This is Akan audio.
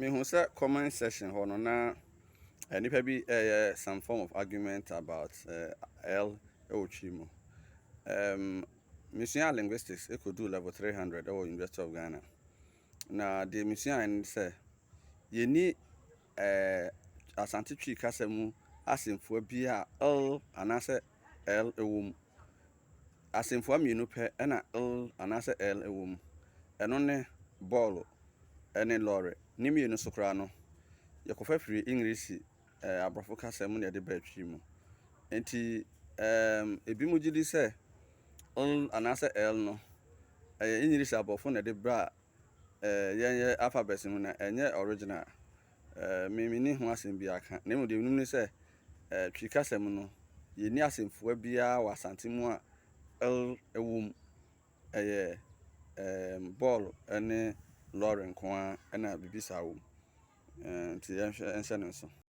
Mehu sɛ comment section hɔ no na nnipa bi ɛreyɛ some form of argument about L ɛwɔ Twi mu. Mesua linguistics ɛkɔduu level 300 ɛwɔ University of Ghana. Na deɛ mesuaeɛ ne sɛ yɛnni Asante Twi kasa mu asɛmfua bi a L anaasɛ L ɛwɔ mu. Asɛmfua mmienu pɛ ɛna L anaasɛ L ɛwɔ mu. Ɛno ne bɔɔlo ɛne lɔɔre. Ne mmienu so koraa no, yɛkɔfa firi English, aborɔfo kasa mu na yɛde baa Twi mu. Nti ebinom gye di sɛ L anaasɛ L no, ɛyɛ English aborɔfo na ɛde baa yɛn yɛ alphabet mu na ɛnyɛ original. Me menni ho asɛm bi aka. Na mmom deɛ menim ne sɛ Twi kasa mu no, yɛnni asɛmfua biara wɔ Asante mu a L ɛwɔ mu. Ɛyɛ bɔɔlo ne lɔɔre nko ara ɛna biribi saa wɔ mu. Nti yɛnhwɛ nhyɛ ne nso.